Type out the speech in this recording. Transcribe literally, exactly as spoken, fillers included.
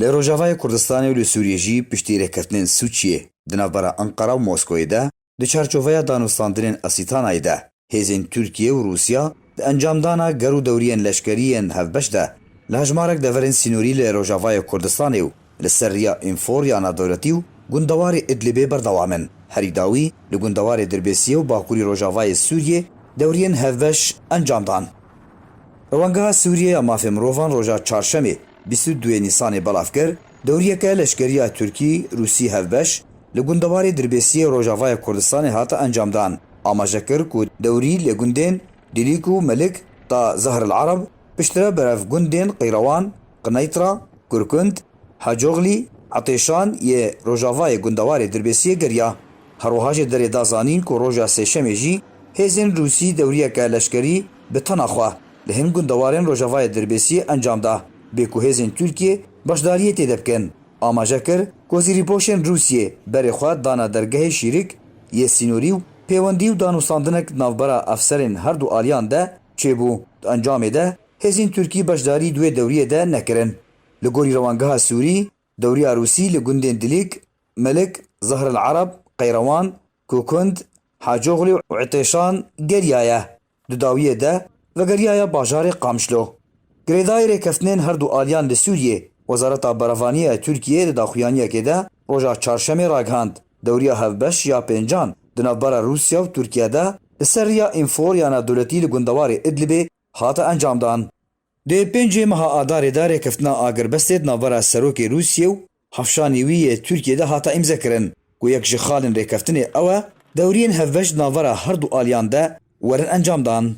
Li Rojavayê Kurdistanê û li Sûriyê jî piştî rêkeftinên Sûçiyê di navbera Enqera û Moskoyê de, di çarçoveya danûstandinên Asîtanayê de, hêzên Tirkiye û Rûsya di encamdana ger û dewriyên leşkerî yên hevbeş de li hejmarek deverên sînorî li Rojavayê Kurdistanê û li ser riya Înfor ya Navdewletî û gundewarê Idlibê berdewam in. Herî dawî li gundewarê Dirbêsiyê û bakurî Rojavayê Sûriyê dewriyên hevbeş encam dan. Rewangeha Sûriyê ya Mafê Mirovan roja Çarşemê bîst û duyê Nîsanê belav kir, dewriyeke leşkerî ya Tirkî, Rûsî hevbeş li gundewarê Dirbêsiyê Rojavayê Kurdistanê hate encamdan. Amaje kir ku dewrî li gundên Dilîk û Melik ta Zehr el Ereb, piştre berev gundên Qeyrewan, Qineytra, Kurkund, Hacoxlî, Etêşan yê rojavayê gundewarê Dirbêsiyê geriya. Herwiha jê derê da zanîn ku roja Sêşemê jî hêzên Rûsî dewriyeke leşkerî bi tena xwe li hin gundewarên rojavayê Dirbêsiyê encam da, bê ku hêzên Tirkiyê beşdariyê tê de bikin. Amaje kir ku zîrîpoşên Rûsiyê berê xwe dane dergehê Şîrik yê sînorî û pêwendî û danûstandinek di navbera efserên her du aliyan de çêbû. Di encamê de hêzên Tirkî beşdarî di wê dewriyê de nekirin. Li gorî rewangeha Sûrî, dewriya Rûsî li gundên Dilîk, Melik, Zehr el Ereb, Qeyrewan, Kokund, Hacoxlî û Etêşan geriyaye. Di dawiyê de vegeriyaye bajarê Qamişlo. Girêdayî rêkeftinên her du aliyan li Sûriyê, Wezareta Berevaniyê ya Tirkiyê di daxuyaniyekê de roja Çarşemê ragihand, dewriya hevbeş ya pêncan di navbera Rûsya û Tirkiye de li ser riya Înfor ya Navdewletî li gundewarê Idlibê hate encamdan. Di pêncê meha Adarê de rêkeftina agirbestê di navbera serokê Rûsiyê û hevşanê wî yê Tirkiyê de hate îmzekirin, ku yek ji xalên rêkeftinê ew e, dewriyên hevbeş di navbera her du aliyan de werin encamdan.